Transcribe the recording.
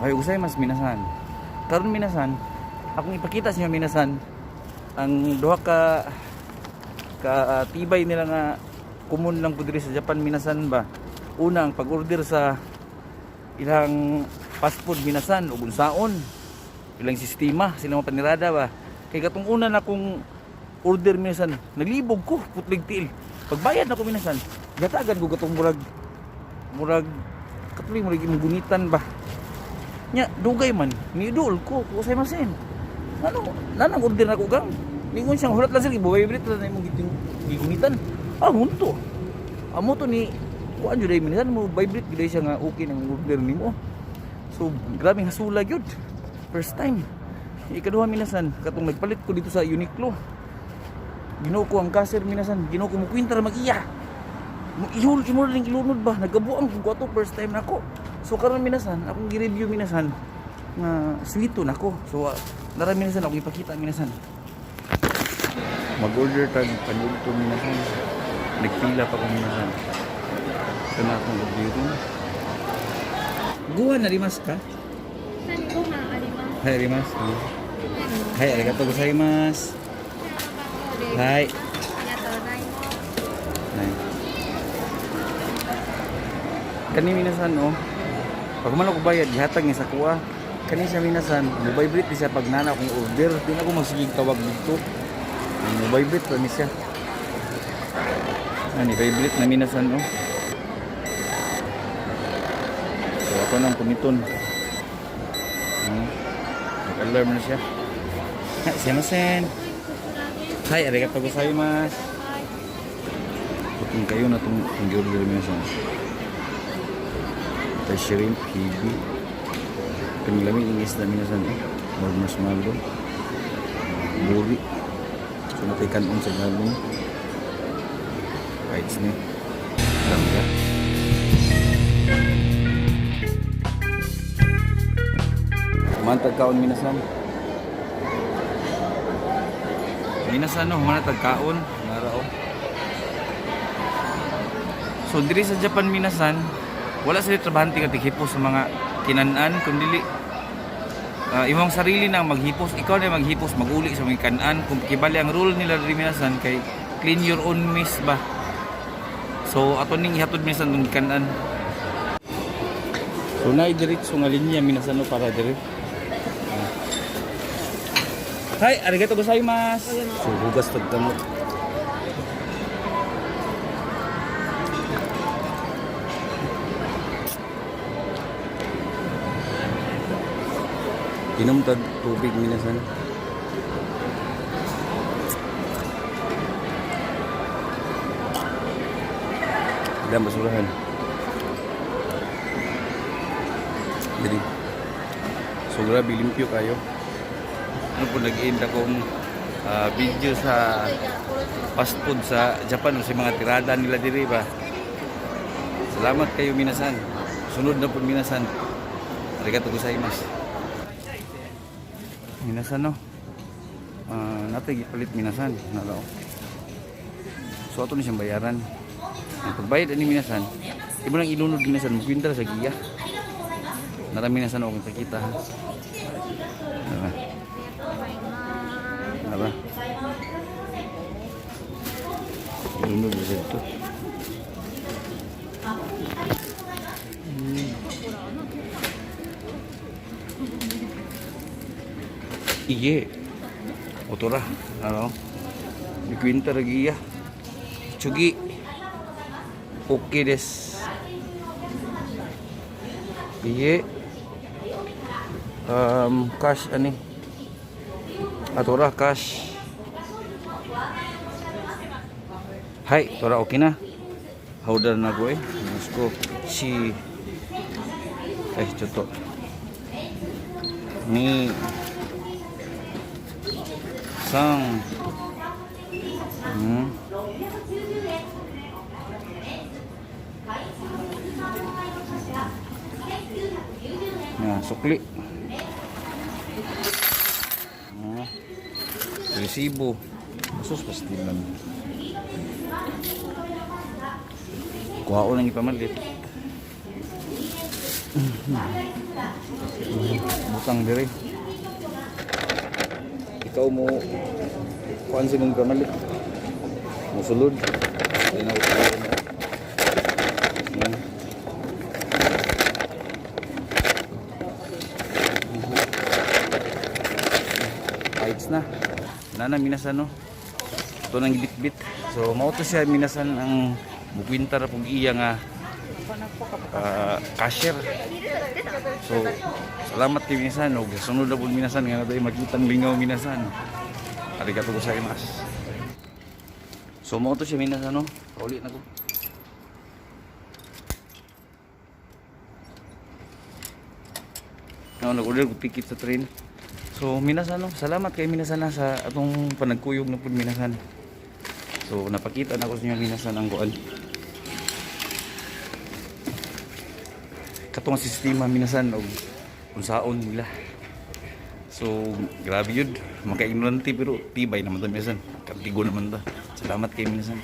Ohayo gozaimasu minasan. Karon minasan, akong ipakita sa inyo minasan ang duha ka ka tibay nila nga common lang pud diri sa Japan minasan ba. Una, ang pag-order sa ilang fast food minasan ug unsaon ilang sistema sila mga panirada ba. Kay katong una na kong order minasan, naglibog ko, putlig tiil. Pagbayad na ko minasan, gatagan ko katong murag murag katuloy murag imong gunitan ba nya. Dugay man niidol ko ko sa masin ano nanang order na ko gang ningon siyang hulat lang sir, i-vibrate lang na imong gigunitan. Ah, munto amo to ni kuan jud ay minsan mo vibrate jud ay siya nga okay nang order nimo. So grabe hasula gyud first time. Ikaduha minasan, katong nagpalit ko dito sa Uniqlo. Ginoo ko, ang cashier minasan, Ginoo ko, mo kwenta ra mag-iya. Mo ihul imo ring ilunod ba, nagabuang ko ato first time nako. So karon minasan, akong gi-review minasan nga sweeto nako. So nara minasan, akong ipakita minasan. Mag-order tag panudto minasan. Nagpila pa ko minasan. Ito na akong order. ご飯ありますか? 何ご飯あります。はい、あります。はい、ありがとうございます。はい。ありがとうございます。 Ay. Kani minasan oh. Pag man ako bayad, gihatag niya sa kuha. Kani siya minasan, mo vibrate di siya pag nana akong order. Di na ako magsigig tawag dito. Mo vibrate pa ni siya. Ani vibrate na minasan oh. So ako nang puniton. Nag-alarm na siya. Ha, すいません. はい, ありがとうございます. Putong kayo na itong itong gi-order minasan. Ito shrimp, hibi. Kanilami yung isda minasan eh. More marshmallow. Buri. So natay kanon sa galong. Kahit ni. Langga. Mantag kaon minasan. Minasan no, humanatag kaon. Nara oh. So diri sa Japan minasan, wala sila trabahante nga tighipos sa mga kinanan kun dili imong sarili na ang maghipos, ikaw na maghipos, maguli sa mga kanan kung kibali ang rule nila diri minasan kay clean your own mess ba. So ato ning ihatod minsan tong kanan. So naay diretso nga linya minasan no para diri. Ah. はい, ありがとうございます. So hugas tag kamot. Inom tag tubig minasan. Ilang basurahan. Diri. So grabe limpyo kayo. Ano po nag-end akong video sa fast food sa Japan o sa mga tirada nila diri ba. Salamat kayo minasan. Sunod na po minasan. ありがとうございます. Minasan no. Natay gipalit minasan. Nalo. So ato ni siyang bayaran. Ang pagbayad ani minasan, imo nang ilunod minasan, mukwinta sa giya. Nara minasan ako pakita ha. Nara. Nara. Ilunod sa ito. Iye. Otora. Ano? Ikwinta ra giya. 次. Okay です. Iye. Cash ani. Atora cash. はい, tora okay na. Howdar na ko eh. Mas ko si ay ちょっとに三 Na, sukli. Ah, resibo. Sus, pastilan. Kuha ko lang ipamalit. Butang dire. Ikaw mo kuan sa imong kamali. Musulod. Ay na ko. Yan. Lights na. Nana minasan, no. Ito nang bitbit. So mao to siya, minasan, ang mukwinta ra pug iya nga cashier. So salamat kay minasan og sunod na pud, minasan, nga natay makitang lingaw, minasan. Arigato gozaimasu. So mao to siya, minasan, no. Pauli na ko. No, nag-order ko ticket sa train. So, minasan, no? Salamat kay minasan na sa atong panagkuyog na pud, minasan. So, napakita na ko sa inyo, minasan, ang kuan. Katong sistema, minasan, og unsaon nila. So, grabe yun. Maka-ignorante pero tibay naman ta, minasan. Kantigo naman ta. Salamat kay minasan.